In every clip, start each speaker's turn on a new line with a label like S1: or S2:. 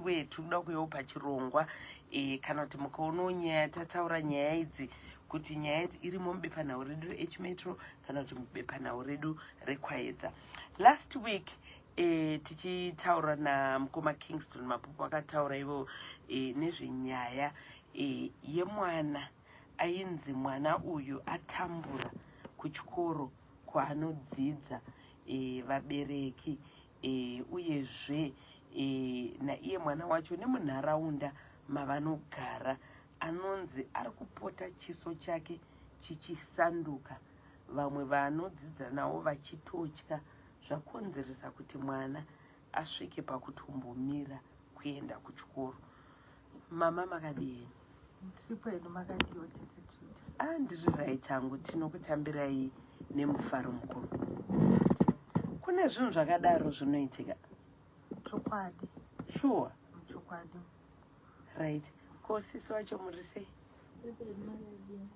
S1: Veduwe tinoda kuyawo pachirongwa e, kana kuti mukaonawo nyaya tataura nyaya idzi kuti nyaya irimo mubepanhau redu reHMetro kana kuti mubepanhau redu reKwayedza. Last week tichitaura namukoma Kingston Mapupu, akataura ivo nezvenyaya yemwana ainzi mwana uyu atambura kuchikoro kwaanodzidza, vabereki uyezve naiye mwana wacho nemunharaunda mavanogara, anonzi ari kupota chiso chake chichisanduka, vamwe vaanodzidza navo vachitotya, zvakonzeresa kuti mwana asvike pakutombomira kuenda kuchikoro. Mama, makadini?
S2: Tiripo hedu, makadiwo tete Tuta?
S1: A, ndiri right hangu. Tinokutambirai nemufaro mukuru. Kune zvinhu zvakadaro zvinoitika?
S2: Chokwadi.
S1: Sure?
S2: Chokwadi.
S1: Right. Ko sisi wacho muri sei?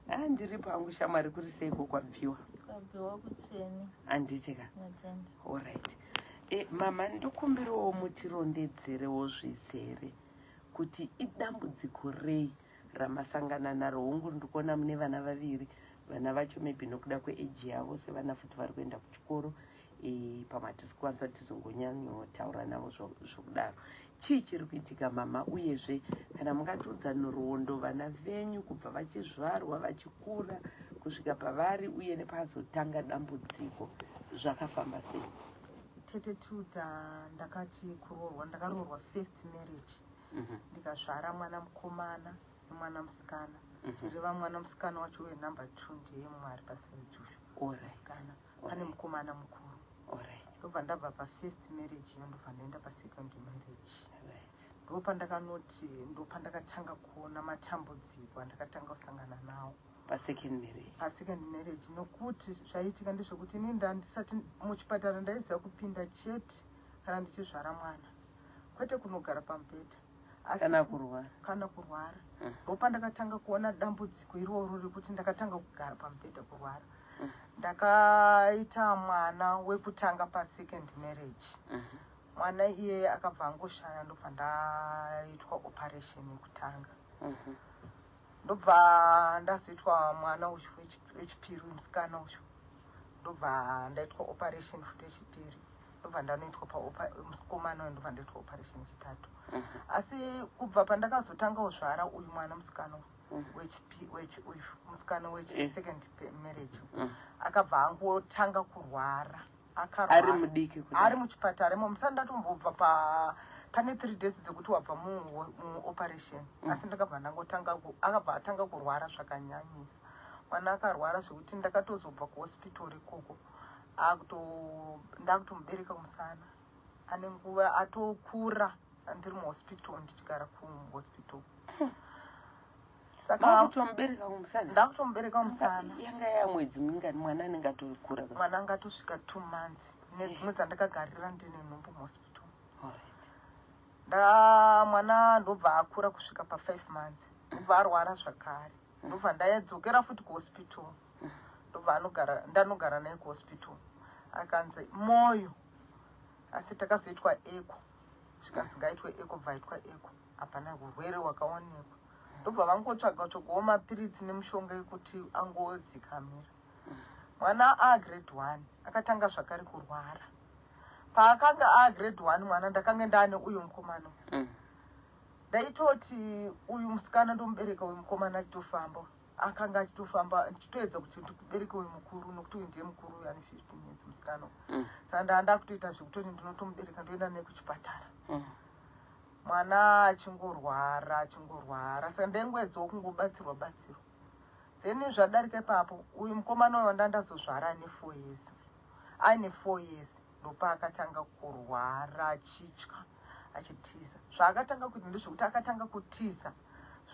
S1: A, ndiripo hangu shamwari. Kuri seiko kwabviwa?
S3: Kwabviwa kutsvene.
S1: Handitika? Alright. Mama, ndokumbirawo mutirondedzerewo zvizere kuti idambudziko rei ramasangana naro. Hongu, ndikuona mune vana vaviri, vana vacho maybe nokuda kweage yavo sevana futi vari kuenda kuchikoro, pamwe hatisi kukwanisa kuti tizongonyanyotaura navo zvokudaro. Chii chiri kuitika, mama? Uyezve kana mungatiudza nhoroondo, vana venyu kubva vachizvarwa, vachikura kusvika pavari, uye nepazotanga dambudziko, zvakafamba sei?
S2: Tete Tuta, ndakati kuroorwa, ndakaroorwa first marriage, ndikazvara mwana mukomana nemwana musikana. Chireva mwana musikana wacho wenumber two ndiye Mwari paside uyu. Musikana pane mukomana mukuru. Ndobva ndabva pafirst marriage iyo, ndobva ndaenda pasecond marriage. Ndopandakanoti, ndopandakatanga kuona matambudziko andakatanga kusangana nawo.
S1: Pasecond marriage?
S2: Pasecond marriage, nokuti zvaiitika ndezvekuti ini ndandisati muchipatara, ndaiziva kupinda chete kana ndichizvara mwana, kwete kunogara pamubhedha.
S1: Kana kurwara.
S2: Kana kurwara. Ndopandakatanga kuona dambudziko iroro rekuti ndakatanga kugara pamubhedha kurwara. Ndakaita mwana wekutanga pasecond marriage. Mwana iyeye akabva angoshaya, ndobva ndaitwa operation yekutanga. Ndobva ndazoitwa mwana uyu wechipiri, musikana uyu, ndobva ndaitwa operation futi yechipiri, ndobva ndanoitwa pamukomana uyu, ndobva ndaitwa operation yechitatu. Asi kubva pandakazotanga kuzvara uyu mwana musikana uyu, uyu musikana wechisecond marriage, akabva angotanga kurwara.
S1: Ari
S2: Akarwara
S1: mudiki kudai?
S2: Ari muchipatara imo, musati ndatombobva pa pane 3 days dzekuti wabva muoperation. Asi ndakabva ndangotanga akabva atanga kurwara zvakanyanyisa. Mwana akarwara zvekuti ndakatozobva kuhospital ikoko ndakutomubereka kumusana, ane nguva atokura, ndiri muhospital, ndichigara kuhospital. Saka
S1: Makutomubereka kumusana?
S2: Ndakutomubereka kumusana.
S1: Yanga yamwedzi mingani mwana anenge atokura?
S2: Mwana anga atosvika 2 months nedzimwe dzandakagarira ndine nhumbu muhospital. Nda mwana ndobva akura kusvika pa5 months, ndobva arwara zvakare, ndobva ndaidzokera futi kuhospital, ndobva anogara, ndanogara naye kuhospital. Akanzi mwoyo, asi takazoitwa echo, zvikanzi ngaitwe echo, bva aitwa echo, hapana urwere hwakaonekwa. Ndobva vangotsvaga tsvagawo mapiritsi nemishonga yekuti angodzikamira. Mwana agrade one akatanga zvakare kurwara. Paakanga agrade one mwana, ndakanga ndaane uyu mukomana. Ndaitoti uyu musikana ndomubereka, uyu mukomana achitofamba, akanga achitofamba, ndichitoedza kuti ndikubereke uyu mukuru, nokuti uyu ndiye mukuru, uyu ane 15 years musikana uyu. Saka ndaa ndakutoita zvekutoti ndinotomubereka, ndoenda naye kuchipatara. Mwana achingorwara, achingorwara, saka ndaingoedzawo kungobatsirwa batsirwa. Then zvadarika ipapo, uyu mukomana uyu wandandazozvara ane 4 years, aine 4 years, ndopaakatanga kurwara achitya, achitiza. Zvaakatanga kuita ndezvekuti akatanga kutiza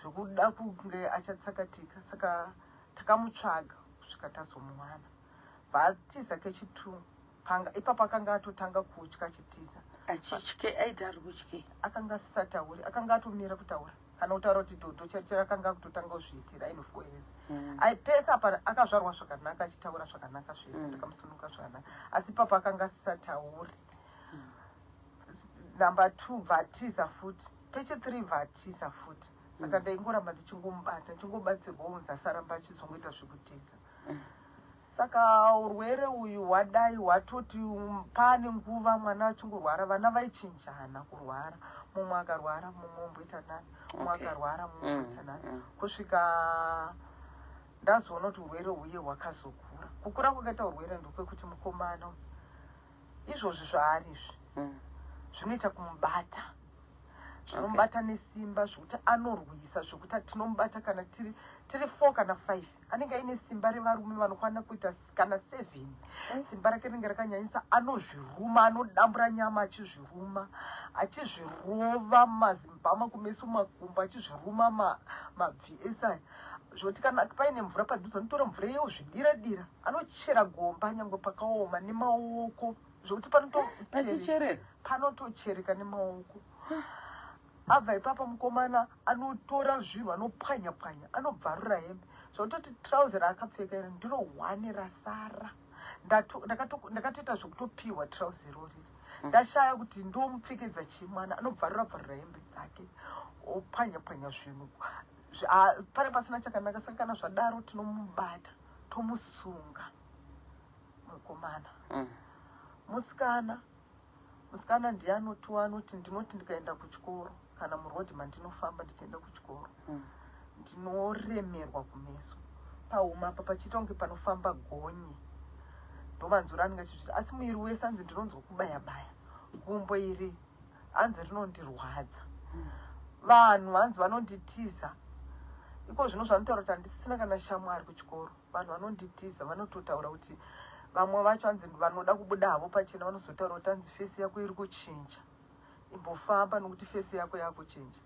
S2: zvekuda kunge achatsakatika, saka takamutsvaga kusvika tazomuwana. Bvatiza kechi2 panga ipapo akanga atotanga kutya, achitiza.
S1: Achitye, aiti ari kutye?
S2: Akanga asisatauri, akanga atomira kutaura, kana kutaura kuti dhodho chero akanga akutotanga kuzviitira aine 4 years. Aipesa apa akazvarwa zvakanaka, achitaura zvakanaka zvese. Ndakamusunuka zvakanaka, asi ipapo akanga asisatauri. Number two bvatiza futi, pechi three bvatiza futi. Saka ndaingoramba ndichingomubata, ndichingobatsirwa unzi asaramba achizongoita zvekutiza. Saka urwere uyu hwadai hwatoti pane nguva mwana achingorwara, vana vaichinjana kurwara, mumwe akarwara mumwe omboita nani, mumwe akarwara mumwe omboita nani, kusvika ndazoona kuti urwere huye hwakazokura. Kukura kwakaita urwere ndokwekuti mukomana uyu, izvozvi zvaari izvi, zvinoita kumubata, zvinomubata nesimba zvekuti anorwisa, zvekuti tinomubata kana tiri four kana five, anenge aine simba revarume vanokwana kuita kana seven. Simba rake rinenge rakanyanyisa, anozviruma, anodambura nyama achizviruma, achizvirova mazimbama kumeso, makumbo, achizviruma mabvi ese aya, zvekuti kana paine mvura padhuze anotora mvura iye ozvidira dira, anochera gomba nyange pakaoma nemaoko, zvekuti
S1: Pachicherera.
S2: Panotochereka nemaoko. Abva ipapa mukomana anotora zvinhu, anopwanya pwanya, anobvarura hembe, zvekutoti trouser raakapfeka iri ndiro hwane rasara. Ndakatoita zvekutopiwa trouser roriri, ndashaya kuti ndomupfekedza chii mwana. Anobvarura bvarura hembe dzake, opwanya pwanya zvinhu. Pane pasina chakanaka. Saka kana zvadaro tinomubata, tomusunga mukomana. Musikana ndiye anotiwa, anoti, "Ndinoti ndikaenda kuchikoro kana murodhi mandinofamba ndichienda kuchikoro, ndinoremerwa kumeso, pahuma apa pachiita kunge panofamba gonye." Ndomanzuro anenge achizvita, asi muviri wese anzi ndinonzwa kubaya baya, gumbo iri hanzi rinondirwadza. Vanhu hanzi vanonditiza iko zvino, zvanotaura kuti handisina kana shamwari kuchikoro, vanhu vanonditiza, vanototaura kuti vamwe vacho hanzi vanoda kubuda havo pachena, vanozotaura kuti hanzi face yako iri kuchinja, imbofamba nokuti face yako yakuchinja.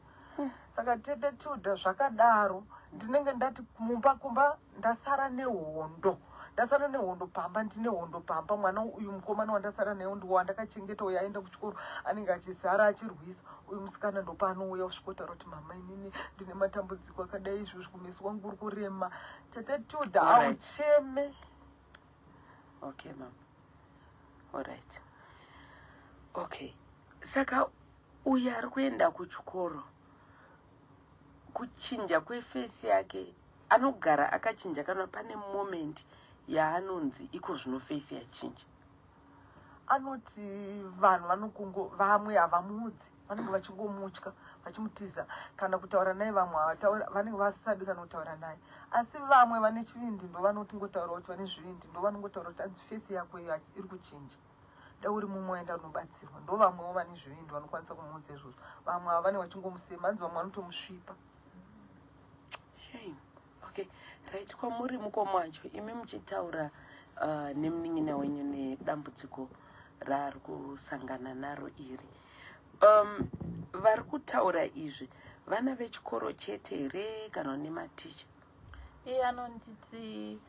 S2: Saka tete Tilda, zvakadaro ndinenge ndati mumba, kumba ndasara nehondo, ndasara nehondo pamba, ndine hondo pamba. Mwana uyu mukomana wandasara naye ndiwo wandakachengeta, uyo aenda kuchikoro anenge achizara achirwisa. Uyu musikana ndopaanouya usvikotaura kuti, "Mama, inini ndine matambudziko akadai, izvozvi kumeso kwangu kuri kurema." Tete Tilda, aucheme.
S1: Okay mama, alright, okay. Saka uyu ari kuenda kuchikoro, kuchinja kweface yake, anogara akachinja kana pane moment yaanonzi iko zvino face yachinja?
S2: Anoti vanhu vanokungo, vamwe havamuudzi, vanenge vachingomutya, vachimutiza kana kutaura naye. Vamwe vanenge vasisadi kana kutaura naye, asi vamwe vane chivindi ndo vanotingotaura kuti, vane zvivindi ndo vanongotaura kuti anzi face yako iyo iri kuchinja, da uri mumwe waenda unobatsirwa. Ndo vamwewo vane zvivindi vanokwanisa kumuudza izvozvo. Vamwe ava vanenge vachingomusema, hanzi vamwe vanotomusvipa.
S1: Shame. Okay, right. Kwamuri mukoma wacho, imi muchitaura nemunin'ina wenyu nedambudziko raari kusangana naro iri, vari kutaura izvi vana vechikoro chete here kana nematicha?
S3: Iye anonditi,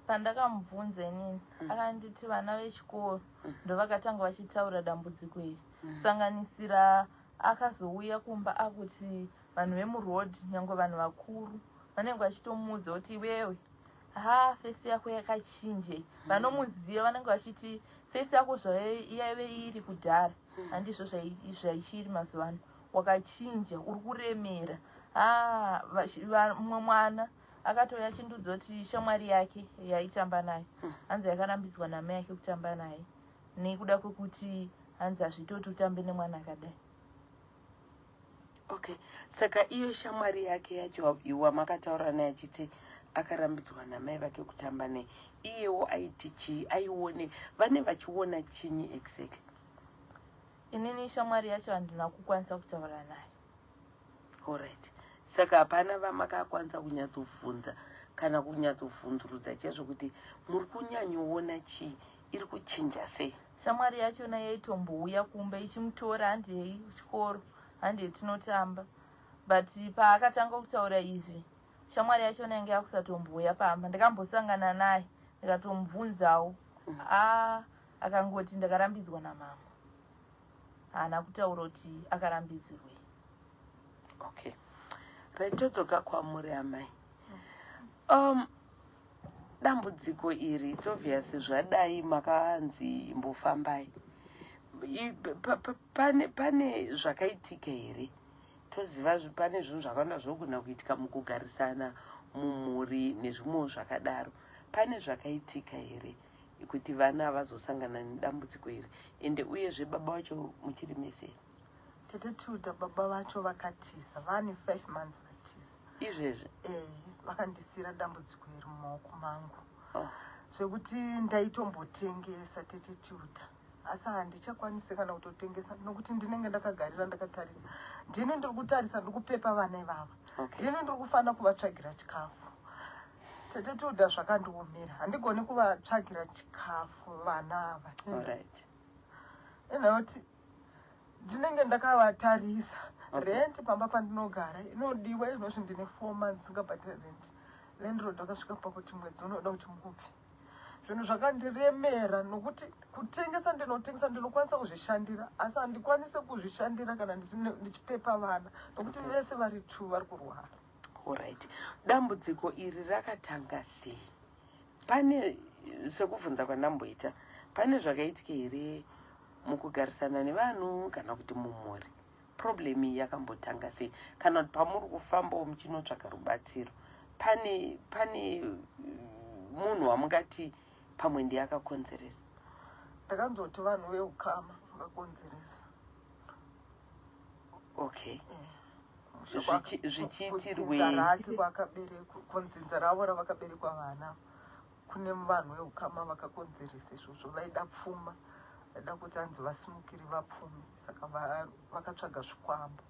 S3: pandakamubvunza inini, akanditi vana vechikoro ndovakatanga vachitaura dambudziko iri, kusanganisira akazouya kumba akuti vanhu vemurodhi, nyange vanhu vakuru vanenge vachitomuudza kuti, "Iwewe, ha, face yako yakachinjei." Vanomuziva vanenge vachiti face yako zvayaive iri kudhara handizvo zvaichiri mazuva ano, wakachinja, uri kuremera. Ha, mumwe mwana akatouya achindudza kuti shamwari yake yaitamba naye, hanzi yakarambidzwa namai yake kutamba naye nekuda kwekuti hanzi hazvitoti utambe nemwana akadai.
S1: Okay, saka iyo shamwari yake yacho wamakataura naye achiti akarambidzwa namai vake kutamba naye, iyewo aiti chii? Aione vane vachiona chinyi exactly?
S3: Inini shamwari yacho handina kukwanisa kutaura naye.
S1: Alright, saka hapana vamakakwanisa kunyatsobvunza kana kunyatsobvunzurudza chaizvo kuti muri kunyanyoona chii, iri kuchinja sei?
S3: Shamwari yachona yaitombouya kumba ichimutora, handei kuchikoro, handei tinotamba, but paakatanga kutaura izvi shamwari yachona yange yakusatombouya pamba. Ndakambosangana naye, ndikatomubvunzawo, a akangoti, "Ndakarambidzwa namama." Haana kutaura kuti akarambidzirwei.
S1: Okay, right, todzoka kwamuri amai. Dambudziko iri, it's obvious zvadai makanzi imbofambai. Pane pane zvakaitika here? Toziva pane zvinhu zvakawanda zvinogona kuitika mukugarisana mumhuri nezvimwewo zvakadaro. Pane zvakaitika here kuti vana vazosangana nedambudziko iri? Ende uyezve baba vacho muchiri mese here?
S2: Tete Tilda, baba vacho vakatiza vane 5 months vatiza.
S1: Izvezvi?
S2: Eh, vakandisiyira dambudziko iri mumaoko mangu zvekuti ndaitombotengesa, Tete Tilda, asi handichakwanisi kana kutotengesa nokuti ndinenge ndakagarira ndakatarisa. Ndini ndiri kutarisa, ndiri kupepa vana ivava. Ndini ndiri kufanira kuvatsvagira chikafu, Tete Tilda. Zvakandiomera, handigoni kuvatsvagira chikafu vana ava. Inoti ndinenge ndakavatarisa. Rent pamba pandinogara inodiwa. Izvozvi ndine 4 months ndisingabhadhire rent. Landlord akasvika pakuti mwedzi unoda kuti mubve. Zvinhu zvakandiremera nokuti kutengesa ndinotengesa, ndinokwanisa kuzvishandira, asi handikwanisi kuzvishandira kana ndichipepa vana nokuti vese vari two vari kurwara.
S1: Alright, dambudziko iri rakatanga sei? Pane, sekubvunza kwandamboita, pane zvakaitika here mukugarisana nevanhu kana kuti mumhuri? Problem iyi yakambotanga sei? Kana kuti pamuri kufambawo muchinotsvaga rubatsiro, pane munhu wamungati pamwe ndiye akakonzeresa?
S2: Ndakanzoti vanhu veukama vakakonzeresa.
S1: Zvichiitirwei?
S2: Kudzinza rake kwakaberekwa, kunzinza ravo ravakaberekwa vana, kune vanhu veukama vakakonzeresa izvozvo. Vaida pfuma, vaida kuti hanzi vasimukire, vapfume, saka vakatsvaga zvikwambo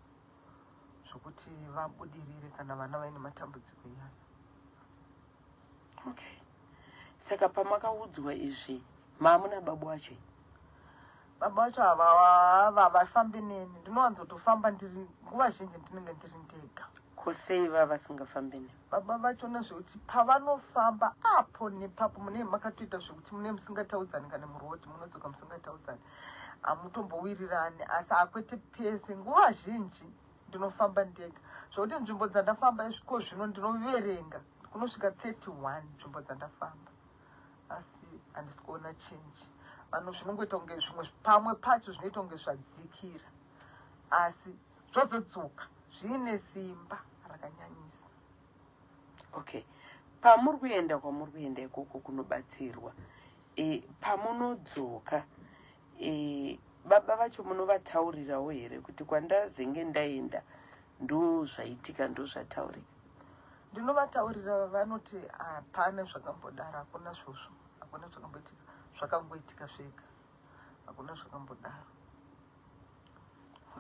S2: zvokuti vabudirire kana vana vaine matambudziko iyaya.
S1: Okay, saka pamakaudzwa izvi maamuna baba wacho?
S2: Baba vacho havafambi neni. Ndinowanzotofamba ndiri, nguva zhinji ndinenge ndiri ndega.
S1: Ko sei vava vasingafambi nemi?
S2: Baba vacho nezvekuti pavanofamba apo nepapo munee makatoita zvekuti munee musingataudzani kana murodhi, munodzoka musingataudzani, hamutombowirirani. Asi hakwete pese, nguva zhinji ndinofamba ndega, zvokuti nzvimbo dzandafamba isviko zvino ndinoverenga kunosvika 31 nzvimbo dzandafamba, asi handisi kuona change. Vanhu zvinongoita kunge zvimwe, pamwe pacho zvinoita kunge zvadzikira, asi zvozodzoka zviine simba rakanyanyisa.
S1: Okay, pamuri kuenda kwamuri kuenda ikoko kunobatsirwa, pamunodzoka, baba vacho munovataurirawo here kuti kwandazenge ndaenda ndo zvaitika, ndo zvataurika?
S2: Ndinovataurira. Vanoti hapana zvakambodaro, hakuna zvozvo, hakuna zvakamboitika, zvakangoitika zvega, hakuna zvakambodaro.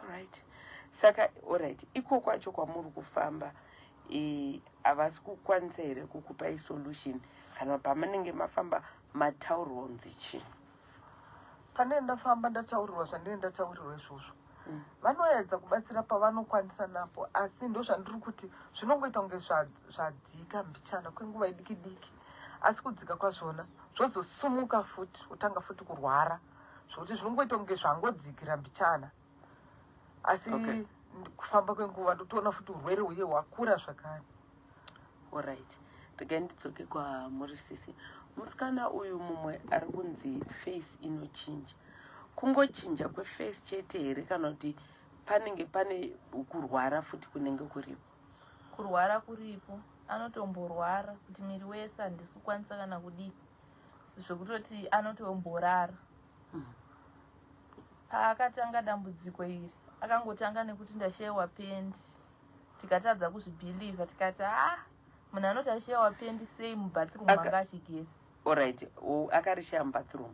S1: Alright, saka alright, iko kwacho kwamuri kufamba, havasi kukwanisa here kukupai solution? Kana pamunenge mafamba mataurwa kunzi chii?
S2: Pane ndafamba ndataurirwa zvandinenge ndataurirwa izvozvo. Vanoedza kubatsira pavanokwanisa napo, asi ndo zvandiri kuti zvinongoita kunge zvadzika mbichana kwenguva idiki diki, asi kudzika kwazvona zvozosumuka futi, utanga futi kurwara, zvokuti zvinongoita kunge zvangodzikira mbichana, asi kufamba kwenguva ndotoona futi urwere huye hwakura zvakare.
S1: Alright, regai ndidzoke kwamuri sisi. Musikana uyu mumwe ari kunzi face inochinja. Kungochinja kweface chete here, kana kuti panenge pane kurwara futi kunenge kuripo?
S3: Kurwara kuripo. Anotomborwara kuti miri wese handisi kukwanisa kana kudii, zvekutoti anotomborara. Paakatanga dambudziko iri, akangotanga nekuti ndashayiwa pendi. Tikatadza kuzvibhilivha, tikati, "Ah, munhu anoti ashayiwa pendi sei mubathroom?" Anga achigesi.
S1: Alright, akarishaya mubathroom?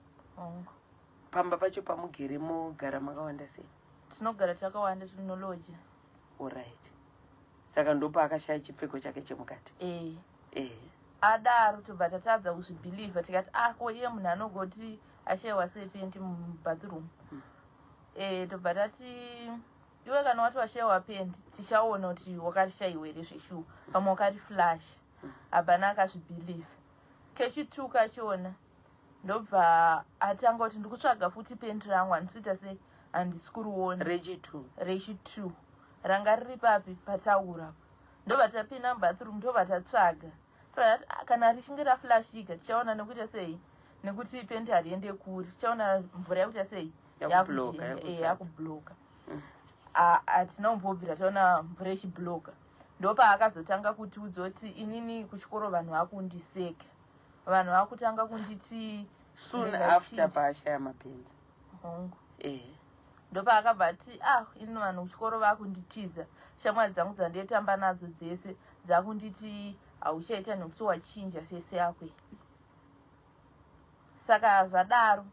S1: Pamba pacho pamugere mogara makawanda sei?
S3: Tinogara takawanda, tinoloja.
S1: Alright, saka ndopaakashaya chipfeko chake chemukati?
S3: Ee.
S1: Adaro
S3: tobva tatadza kuzvibhilivha, tikati, "Ah, ko iye munhu anogoti ashayiwa sei pendi mubathroom?" Tobva tati, "Iwe kana wati washayiwa pendi, tichaona kuti wakarishayiwa here zveshuwa, pamwe wakariflash." Hapana akazvibhilivha. Kechi2 kachona ndobva atanga kuti, "Ndikutsvaga futi pendi rangu, handisi kuita sei, handisi kuriona."
S1: Rechi2?
S3: Rechi2. Ranga riri papi? Pataura. Ndobva tapinda mubathroom, ndobva tatsvaga. Tobva tati, "Ah, kana richinge raflashika tichaona nekuita sei, nekuti pendi hariende kuri, tichaona mvura yakuita sei." Yakubloka. Hatina kumbobvira taona mvura ichibloka. Ndopaakazotanga kutiudza kuti inini kuchikoro vanhu vakundiseka, vanhu vakutanga kunditi.
S1: Soon after paashaya mapenzi?
S3: Hongu. Ndopaakabva ati, "Ah, ini vanhu kuchikoro vakunditiza, shamwari dzangu dzandaitamba nadzo dzese dzakunditi hauchaita nekuti wachinja face yako." Saka zvadaro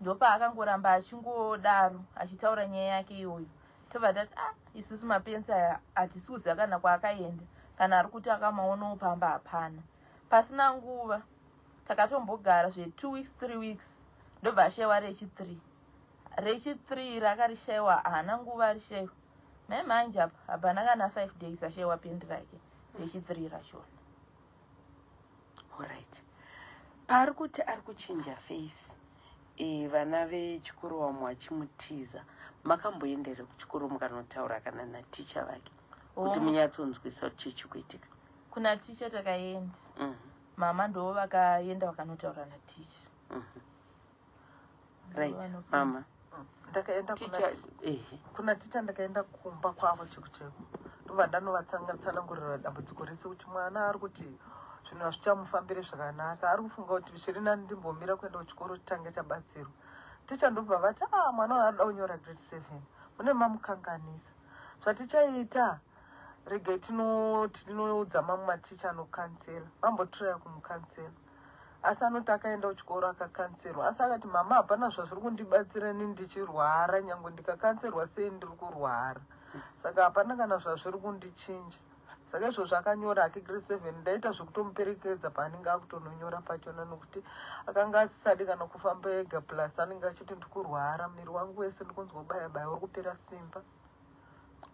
S3: ndopaakangoramba achingodaro achitaura nyaya yake iyoyo. Tobva tati, "Ah, isusu mapenzi aya hatisi kuziva kana kwaakaenda, kana ari kuti akamaonawo pamba hapana." Pasina nguva takatombogara zve2 weeks, 3 weeks, ndobva ashayiwa rechi3. Rechi3 rakarishayiwa, haana nguva arishayiwa. Mai, manje apa hapana kana 5 days ashayiwa pendi rake rechi3 rachona.
S1: Alright, paari kuti ari kuchinja face, vana vechikoro vamwe vachimutiza, makamboenda here kuchikoro mukanotaura kana naticha vake kuti munyatsonzwisa kuti chii chikuitika?
S3: Kuna ticha takaenda. Mama ndo vakaenda vakanotaura naticha.
S1: Right, mama.
S2: Ndakaenda
S1: ticha.
S2: Kuna ticha ndakaenda kumba kwavo cheko cheko, ndobva ndanovatsanangurira dambudziko rese kuti mwana ari kuti zvinhu hazvichamufambire zvakanaka, ari kufunga kuti zviri nani ndimbomira kuenda kuchikoro chitange chabatsirwa. Ticha ndobva vati, "A, mwana uyu arikuda kunyora grade 7, mune mamukanganisa. Zvatichaita, regai tinoudza mamwe maticha anocounsela." Vambotiraya kumucounsela, asi anoti akaenda kuchikoro akacounsellwa, asi akati, "Mama, hapana zvazviri kundibatsira, ini ndichirwara. Nyange ndikacounselwa sei, ndiri kurwara, saka hapana kana zvazviri kundichinja." Saka izvozvo akanyora hake grade 7. Ndaita zvekutomuperekedza paanenge akutononyora pachona, nokuti akanga asisadi kana kufamba ega, plus anenge achiti, "Ndikurwara, miri wangu wese ndikunzwa kubaya baya, uri kupera simba."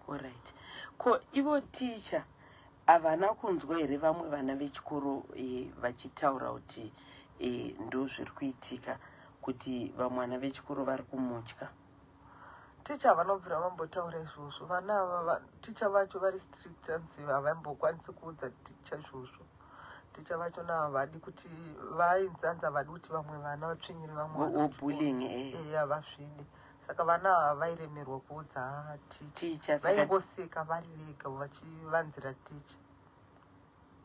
S1: Alright, ko ivo ticha havana kunzwa here vamwe vana vechikoro vachitaura kuti ndo zviri kuitika, kuti vamwe vana vechikoro vari kumutya?
S2: Ticha vanobvira vambotaura izvozvo. Vana ava, ticha vacho vari strict, anzi havaimbokwanisi kuudza ticha izvozvo. Ticha vachona havadi kuti vainzi, anzi havadi kuti vamwe vana vatsvinyire vamwe vana kuchikoro.
S1: Bullying.
S2: Havazvidi. Saka vana ava vairemerwa kuudza ticha.
S1: Ticha, saka
S2: Vaingoseka vari vega vachivanzira ticha.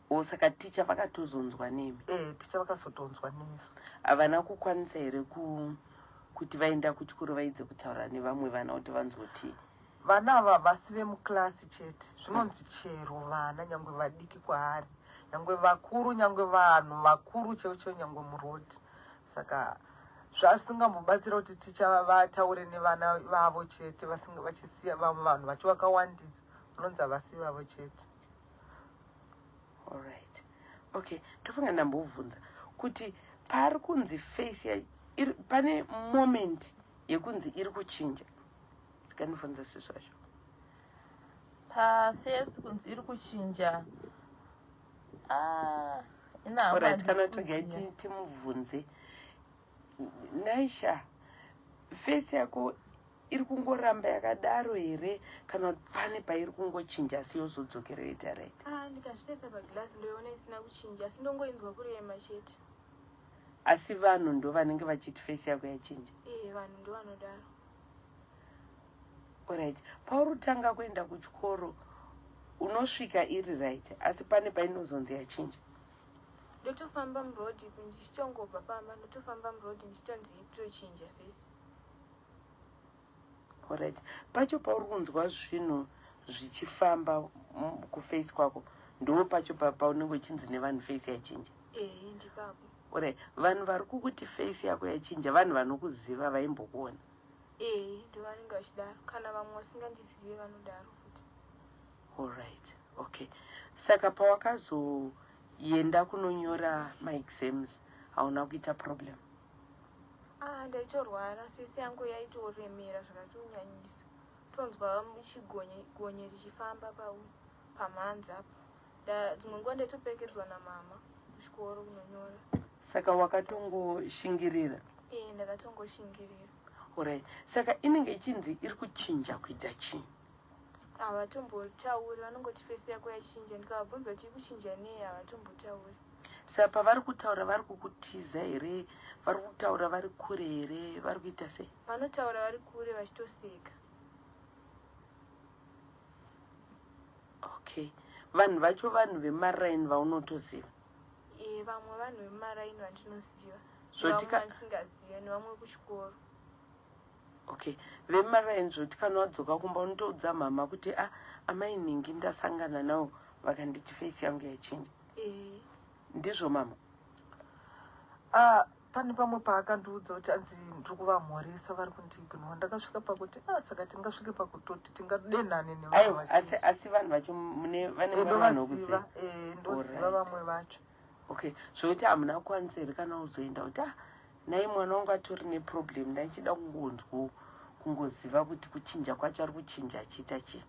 S1: O, saka ticha vakatozonzwa nemi?
S2: Ticha vakazotonzwa nesu.
S1: Havana kukwanisa here kuti vaenda kuchikoro vaidze kutaura nevamwe vana kuti vanzoti?
S2: Vana ava vasi vemuklasi chete, zvinonzi chero vana, nyangwe vadiki kwaari, nyangwe vakuru, nyangwe vanhu vakuru chaivo chaivo, nyangwe murodhi. Saka zvasingambobatsira kuti ticha vataure nevana vavo chete vachisiya vamwe vanhu vacho vakawandisa. Vanonzi havasi vavo chete.
S1: Alright, okay, tofunga ndambobvunza kuti paari kunzi face pane moment yekunzi iri kuchinja. Tikanibvunza sisi wacho.
S3: Paface kunzi iri kuchinja, ah, ina hangu.
S1: Alright, kana
S3: Handisi
S1: togai
S3: kuziva.
S1: Timubvunze Naisha, face yako iri kungoramba yakadaro here, kana kuti pane pairi kungochinja asi yozodzokera yoita right?
S4: Ah, ndikazvitarisa pagirasi ndoiona isina kuchinja, asi ndongoinzwa kurema chete.
S1: Asi vanhu ndo vanenge vachiti face yako yachinja?
S4: Ee, vanhu ndo vanodaro.
S1: Alright, pauri kutanga kuenda kuchikoro unosvika iri right, asi pane painozonzi yachinja?
S4: Ndotofamba murodhi, ndichitongobva pamba ndotofamba murodhi ndichitonzi itochinja face.
S1: Alright, pacho pauri kunzwa zvinhu zvichifamba kuface kwako, ndo pacho paunenge uchinzi nevanhu face yachinja?
S4: Ee, ndipapo.
S1: Alright, vanhu vari kukuti face yako yachinja, vanhu vanokuziva, vaimbokuona?
S4: Ee, ndo vanenge vachidaro, kana vamwe vasingandizive vanodaro futi.
S1: Alright, okay, saka pawakazoenda kunonyora maexams hauna kuita problem?
S4: Ah, ndaitorwara, face yangu yaitoremera zvakatonyanyisa, tonzwa chigonye gonye richifamba pamhanza apa. Dzimwe nguva ndaitoperekedzwa namama kuchikoro kunonyora.
S1: Saka wakatongoshingirira?
S4: Ee, ndakatongoshingirira.
S1: Alright, saka inenge ichinzi iri kuchinja kuita chii?
S4: Havatombotauri, vanongoti face yako yachinja. Ndikavabvunza kuti iri kuchinja nei, havatombotauri.
S1: Saka pavari kutaura vari kukutiza here, vari kutaura vari kure here, vari kuita sei?
S4: Vanotaura vari kure vachitoseka.
S1: Okay, vanhu vacho vanhu vemaraini vaunotoziva?
S4: E, vamwe vanhu vemaraini vandinoziva, vamwe vandisingazive, nevamwe kuchikoro.
S1: Okay, vemaraini zvoti kana wadzoka kumba unotoudza mama kuti a ah, amai nhingi ndasangana nawo vakanditi face yangu yachinja.
S4: E.
S1: Ndizvo mama?
S2: Ah, pane pamwe paakandiudza kuti anzi ndiri kuvamhoresa vari kundiignore. Ndakasvika pakuti ah, saka tingasvike pakutoti tingadenhane
S1: nevanhu. Asi, asi vanhu vacho mune vanenge vari vanhu
S2: vokuziva? Eh, ndoziva vamwe vacho.
S1: Okay, zvokuti hamuna kukwanisa here kana uzoenda kuti ah, nhai mwana wangu atori neproblem, ndaichida kungonzwawo kungoziva kuti kuchinja kwacho ari kuchinja achiita chii?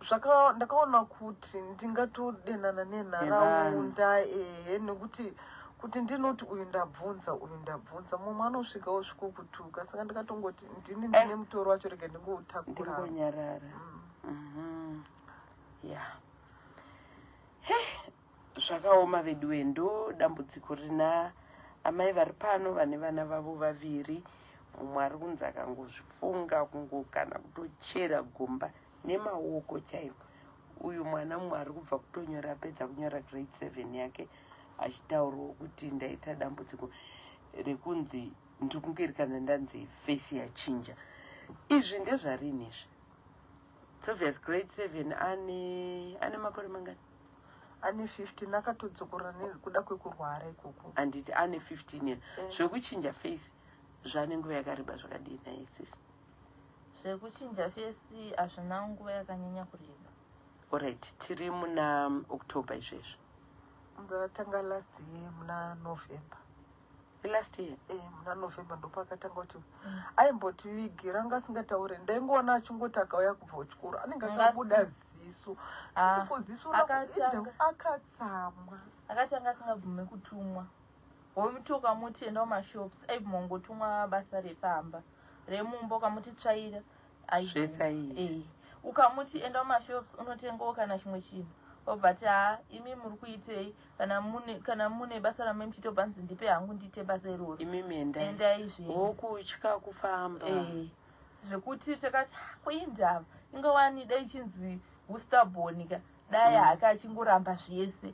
S2: Zvaka ndakaona kuti ndingatodenana nenharaunda, ehe, nekuti kuti ndinoti uyu ndabvunza, uyu ndabvunza, mumwe anosvika osvika kutuka, saka ndikatongoti ndini ndine mutoro wacho, rega ndingoutakura,
S1: ndingonyarara. Ya, he, zvakaoma veduwe. Ndo dambudziko rina amai vari pano vane vana vavo vaviri. Mumwe ari kunzi akangozvifunga kungo kana kutochera gomba nemaoko chaivo. Uyu mwana mumwe ari kubva kutonyora, apedza kunyora grade 7 yake, achitaurawo kuti ndaita dambudziko rekunzi ndiri kunge kana ndanzi face yachinja. Izvi ndezvarini izvi? It's obvious grade 7 ane makore mangani?
S2: Ane 15, akatodzokorora nekuda kwekurwara ikoko.
S1: Handiti ane 15 years? Zvekuchinja face zvane nguva yakareba zvakadii naye, sisi?
S3: Zvekuchinja face hazvina nguva yakanyanya kureba.
S1: Alright, tiri muna October izvezvo.
S2: Ndakatanga last year muna November.
S1: Last year?
S2: Eh, muna November ndopakatanga kuti aimbotivigira, anga asingataure. Ndaingoona achingoti akauya kubva kuchikoro anenge akabuda ziso.
S3: Ah,
S2: ko ziso akatsamwa.
S3: Akatanga asingabvume kutumwa. Womuti ukamuti enda kumashops, aibvuma kungotumwa basa repamba, remumba. Ukamuti tsvaira,
S1: Zvese aiita.
S3: Eh. Ukamuti enda kumashops unotengawo kana chimwe chinhu, obva ti ha, imi muri kuitei? Kana mune basa ramai muchiita, banzi ndipe hangu ndiite basa iroro.
S1: Imimi endai.
S3: Endai zvenyu.
S1: Wokutya kufamba.
S3: Eh, zvekuti takati, "Ah, kuindava ingawani dai chinzi ustubborn ka, dai hake achingoramba zvese."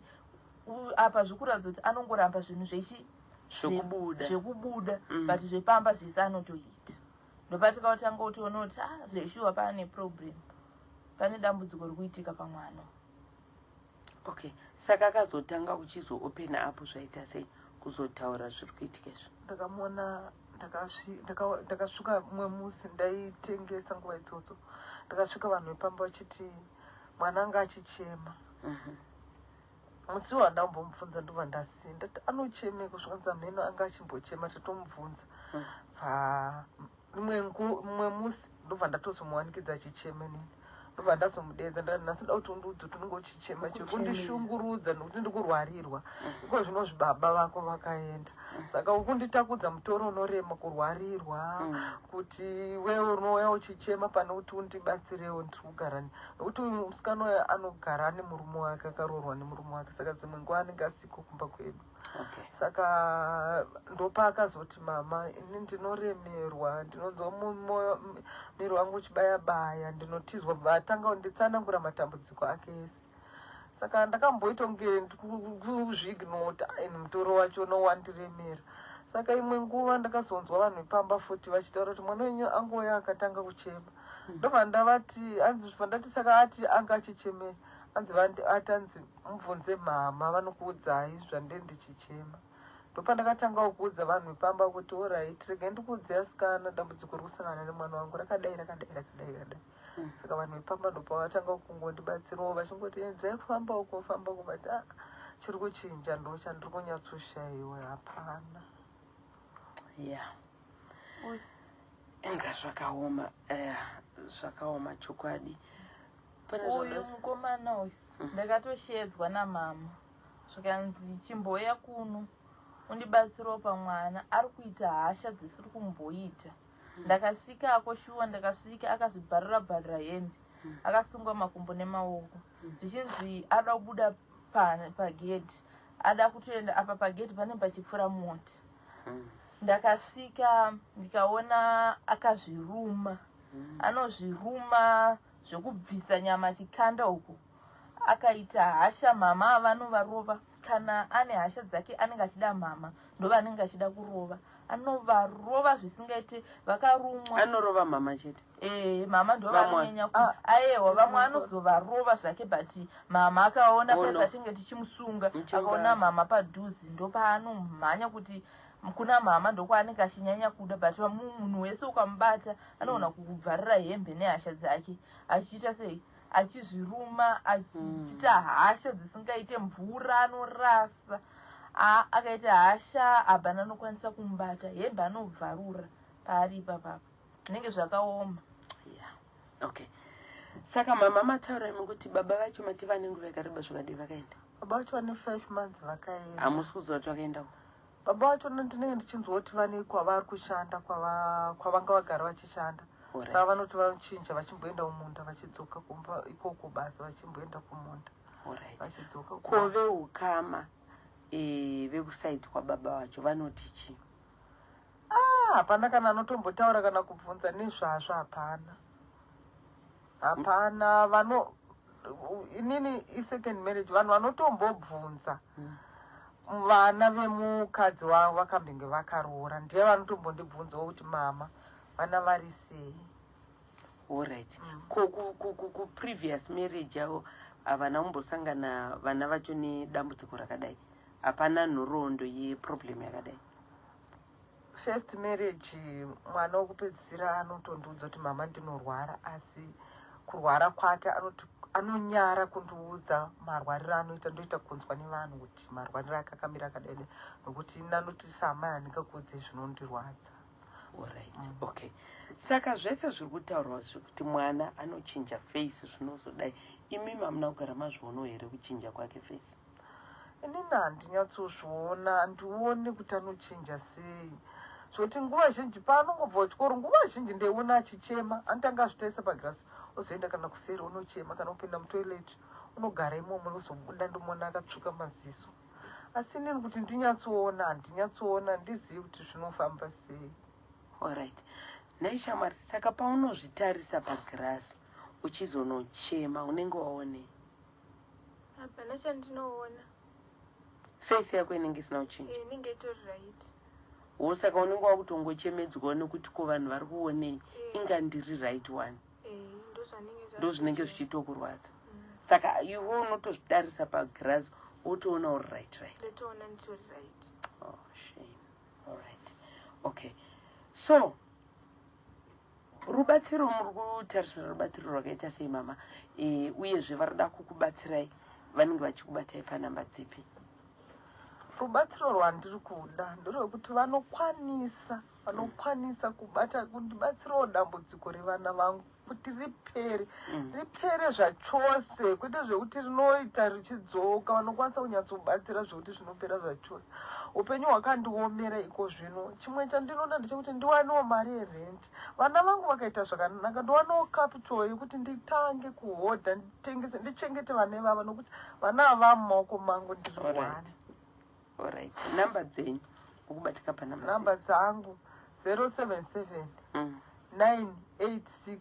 S3: Apa zvikuratidza kuti anongoramba zvinhu zvechi
S1: Zvekubuda.
S3: Zvekubuda, but zvepamba zvese anotoita. Ndopatikatanga kutoona kuti ah, zveshuwa pane problem, pane dambudziko riri kuitika pamwana.
S1: Okay, saka akazotanga kuchizoopena up zvaita sei, kuzotaura zviri kuitika izvi?
S2: Ndakamuona, ndakasvika mumwe musi, ndaitengesa nguva idzodzo. Ndakasvika vanhu vepamba vachiti mwana anga achichema. Musi wandambomubvunza, ndobva ndasiya ndati anochemeko, zvikanzi mheno anga achimbochema, tatomubvunza. Pa mumwe musi ndobva ndatozomuwanikidza achichema. Nini ndobva ndazomudedza, ndati nhasi ndoda kuti undiudze kuti unenge uchichema chii, kundishungurudza nokuti ndikurwarirwa iko zvinozvi, baba vako vakaenda, saka ukunditakudza mutoro unorema kurwarirwa, kuti wewe unouya uchichema pane kuti undibatsirewo. Ndiri kugara nokuti uyu musikana uyu anogara ane murume wake, akaroorwa nemurume wake, saka dzimwe nguva anenge asiko kumba kwedu. Saka ndopaakazoti, mama, ini ndinoremerwa, ndinonzwa mumoyo miri wangu uchibaya baya, ndinotizwa. Vatanga kunditsanangura matambudziko ake ese. Saka ndakamboita kunge kuzviignore, ini mutoro wacho unowandiremera. Saka imwe nguva ndakazonzwa vanhu vepamba futi vachitaura kuti mwana wenyu angouya akatanga kuchema. Ndobva ndavati anzi, ndati saka ati anga achichemei? Anzi ati anzi mubvunze mama, vanokuudzai zvande ndichichema. Ndopandakatangawo kuudza vanhu vepamba kuti alright, regai ndikuudzei asikana, dambudziko riri kusangana nemwana wangu rakadai, rakadai, rakadai, rakadai. Saka vanhu vepamba ndopavakatanga kungondibatsirawo, vachingoti edzai kufamba uko, famba uko, but ah, chiri kuchinja ndo chandiri kunyatsoshayiwa hapana.
S1: Ya, inga zvakaoma, zvakaoma chokwadi. Pane
S3: uyu mukomana uyu ndakatoshedzwa namama, zvikanzi chimboya kuno undibatsirewo pamwana, ari kuita hasha dzisiri kumboita. Ndakasvikako shuwa, ndakasvika akazvibvarura bvarura hembe, akasungwa makumbo nemaoko, zvichinzi ada kubuda pagedhi. Ada kutoenda apa pagedhi pane pachipfuura mota. Ndakasvika ndikaona akazviruma. Anozviruma zvekubvisa nyama achikanda uku. Akaita hasha mama vanovarova. Kana ane hasha dzake anenge achida mama, ndovanenge achida kurova. Anovarova zvisingaite, vakarumwa.
S1: Anorova mama chete?
S3: Eh, mama ndo vanonyanya ku ah. Ayewa, vamwe anozovarova zvake, but mama akaona oh, no. Pachinge tichimusunga akaona mama padhuze ndopaanomhanya kuti kuna mama, ndokwaanenge achinyanya kuda. But munhu wese ukamubata anoona kukubvarira hembe nehasha dzake, achiita sei, achizviruma, achiita hasha dzisingaite, mvura anorasa. Akaita hasha hapana anokwanisa kumubata, hembe anobvarura paari ipapapa, zvinenge zvakaoma.
S1: Yeah, okay. Saka mama, mataura imi kuti baba vacho mati vane nguva yakareba zvakadii vakaenda?
S2: Baba vacho vane 5 months vakaenda.
S1: Hamusi kuziva kuti vakaendako?
S2: Baba vacho ndinenge ndichinzwa kuti vane kwavari kushanda, kwavanga vagara vachishanda. Saka vanoti vanochinja vachimboenda kumunda, vachidzoka kumba ikoko basa, vachimboenda kumunda, vachidzoka.
S1: Ko veukama vekusaidi kwababa vacho vanoti chii?
S2: Ah, hapana kana anotombotaura kana kubvunza nezvazvo, hapana, hapana. Vano inini isecond marriage, vanhu vanotombobvunza vana vemukadzi wavo vakambenge vakaroora, ndiye vanotombondibvunzawo kuti, "Mama, vana vari sei?"
S1: Allright. Ko kuprevious marriage yavo havana kumbosangana vana vacho nedambudziko rakadai? Hapana nhoroondo yeproblem yakadai?
S2: First marriage, mwana wekupedzisira anotondiudza kuti, "Mama, ndinorwara," asi kurwara kwake anoti anonyara kundiudza marwariro anoita. Ndoita kunzwa nevanhu kuti marwariro ake akamira akadai, nokuti ini anoti, "Samai, handingakuudzei zvinondirwadza."
S1: Allright. Okay, saka zvese zviri kutaurwa zvekuti mwana anochinja face zvinozodai, imi mamuna kugara mazvionawo here kuchinja kwake face?
S2: Inini handinyatsozviona, handioni kuti anochinja sei, zvokuti nguva zhinji paanongobva kuchikoro, nguva zhinji ndeiona achichema. Anotanga azvitaisa pagirasi, ozoenda kana kuseri unochema, kana kupinda mutoilet unogara imomo, uzobuda ndomuona akatsvuka maziso. Asi inini kuti ndinyatsoona, handinyatsoona, handizivi kuti zvinofamba sei.
S1: Allright, nhai shamwari, saka paunozvitarisa pagirasi uchizonochema, unenge waonei?
S4: Hapana chandinoona.
S1: Face yako inenge isina kuchinja?
S4: Eh, inenge itori right.
S1: Wo, saka unenge wakutongochemedzwawo nekuti ko vanhu vari kuonei?
S4: Eh.
S1: Inga ndiri right one.
S4: Eh, ndozvanenge.
S1: Ndozvinenge zvichitokurwadza. Saka iwe unotozvitarisa pagirasi wotoona uri right?
S4: Ndotoona nditori right.
S1: Oh, shame. Allright, okay. So rubatsiro, muri kutarisira rubatsiro rwakaita sei, mama? Uyezve vari kukubatsirai vanenge vachikubatai panhamba dzipi?
S2: Rubatsiro rwandiri kuda nderwekuti vanokwanisa kubata kundibatsirawo dambudziko revana vangu kuti ripere, ripere zvachose, kwete zvekuti rinoita richidzoka. Vanokwanisa kunyatsobatsira zvekuti zvinopera zvachose. Upenyu hwakandiomera iko zvino. Chimwe chandinoda ndechekuti ndiwanewo mari yerent. Vana vangu vakaita zvakanaka, ndiwanewo capital yekuti nditange kuhodha, nditengese, ndichengete vana ivava, nokuti vana ava mumaoko mangu ndiri one.
S1: Alright, namba dzenyu, ukubatika panamba?
S2: Namba dzangu 077 986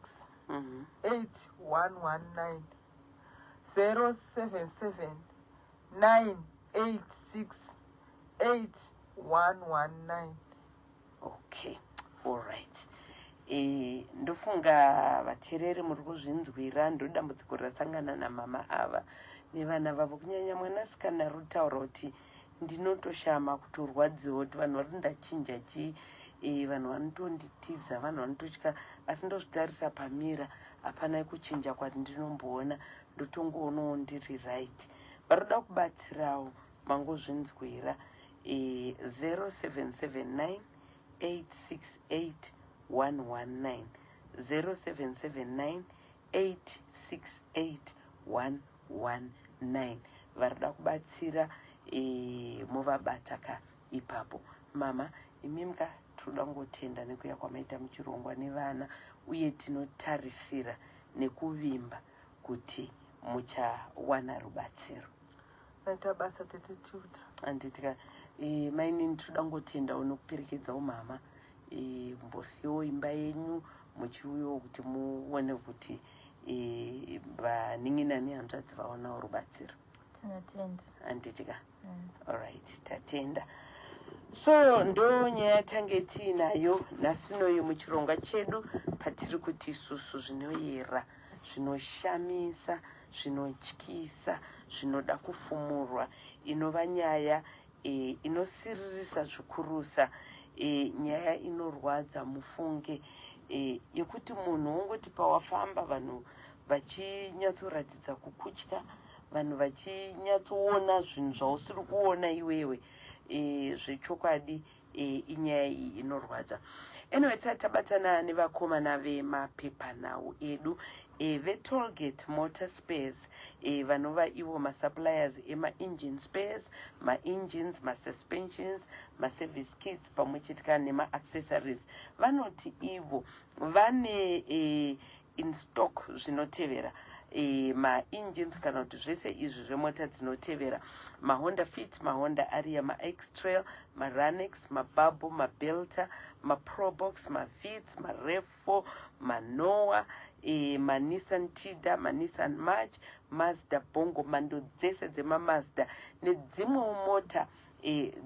S2: 8119, 077 986 8119.
S1: Okay, allright. Ndofunga vateereri muri kuzvinzwira, ndo dambudziko rasangana namama ava nevana vavo, kunyanya mwanasikana rutaura kuti ndinotoshama kutorwadziwa kuti vanhu vari ndachinja chii. Vanhu vanotonditiza, vanhu vanototya, asi ndozvitarisa pamirror, hapana kuchinja kwandinomboona, ndotongoonawo ndiri right. Varoda kubatsirawo mangozvinzwira, 0779 868 119, 0779 868 119. Varida kubatsira movabata ka ipapo. Mama, imimka tinoda kungotenda nekuya kwamaita muchirongwa nevana, uye tinotarisira nekuvimba kuti muchawana rubatsiro.
S2: Maita basa, tete Tilda.
S1: Handitika mainini, toda kungotendawo nokuperekedzawo mama mbosiyewo imba yenyu muchiuyawo kuti muone kuti vanin'ina nehanzvadzi vaonawo rubatsiro.
S3: Tinotenda.
S1: Handitika? Alright, tatenda. So ndo nyaya tange tiinayo nhasi muchirongwa chedu, patiri kuti isusu zvinoyera, zvinoshamisa, zvinotyisa, zvinoda kufumurwa, inova nyaya inosiririsa zvikurusa, nyaya inorwadza mufunge, yekuti munhu wongoti pawafamba vanhu vachinyatsoratidza kukutya, vanhu vachinyatsoona zvinhu zvausiri kuona iwewe. Zvechokwadi inyaya iyi inorwadza. Anyway, tisati tabatana nevakomana vemapepanhau edu veTollgate Motor Spares, vanova ivo masuppliers emaengine spares, maengines, masuspensions, maservice kits pamwe chete kana nemaaccessories, vanoti ivo vane in stock zvinotevera: maengines kana kuti zvese izvi zvemota dzinotevera: maHonda Fit, maHonda Aria, maX-Trail, maRunx, maBabel, maBelta, maProbox, maVitz, maRAV4, maNoah, maNissan Tiida, maNissan March, Mazda Bongo, mhando dzese dzemaMazda nedzimwewo mota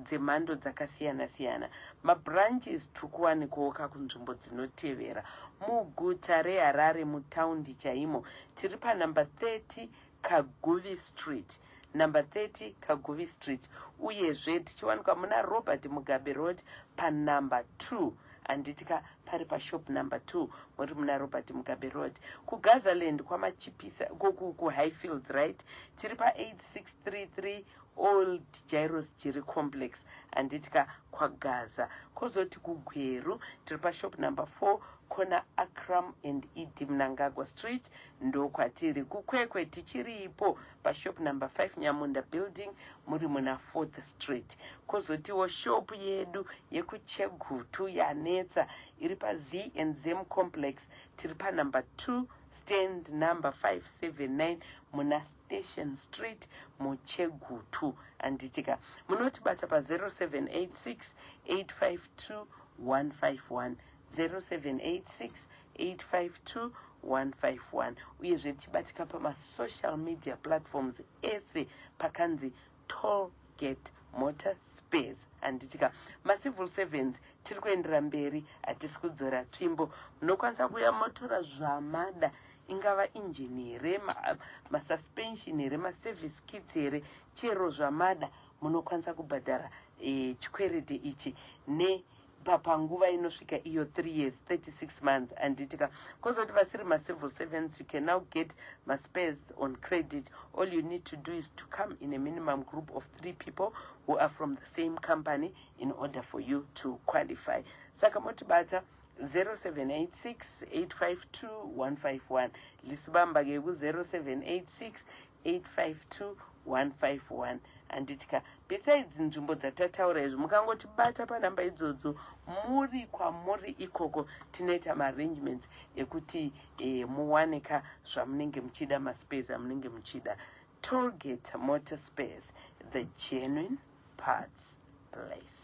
S1: dzemhando dzakasiyana-siyana. Mabranches tiri kuwanikwawo kakunzvimbo dzinotevera: muguta reHarare mutaundi chaimo, tiri panumber 30 Kaguvi Street, number 30 Kaguvi Street. Uyezve tichiwanikwa muna Robert Mugabe Road panumber 2, handitika? Pari pashop number 2 muri muna Robert Mugabe Road. KuGazaland kwaMachipisa, kuHighfields, right, tiri pa8633 Old Jairos Jiri Complex, handitika? KwaGaza. Kwozoti kuGweru tiri pashop number 4, kona Akram and Ed Mnangagwa Street, ndokwatiri. KuKwekwe tichiripo pashop number 5, Nyamunda Building, muri muna 4th Street. Kwozotiwo shopu yedu yekuChegutu yanetsa iri paZnzm Complex, tiri panumber 2, stand number 579, muna Station Street muChegutu, handitika? Munotibata pa0786 852 151, 0786 852 151. Uyezve tichibatika pamasocial media platforms ese pakanzi Tollgate Motor Space, handitika? Macivil servants tiri kuendera mberi, hatisi kudzora tsvimbo. Munokwanisa kuuya motora zvamada, ingava injini here, masuspension here, maservice kits here, chero zvamada. Munokwanisa kubhadhara chikwereti ichi ne panguva inosvika iyo 3 years, 36 months, handitika? Kwozoti vasiri macivil servants, you can now get maspares on credit. All you need to do is to come in a minimum group of three people who are from the same company in order for you to qualify. Saka motibata 0786 852 151. Lisibamba-ke ku-0786 852 151, handitika? Besides nzvimbo dzatataura izvi, mukangotibata panhamba idzodzo muri kwamuri ikoko, tinoita maarrangements ekuti muwanika zvamunenge muchida, maspares amunenge muchida. Tollgate Motor Spares, the genuine parts place.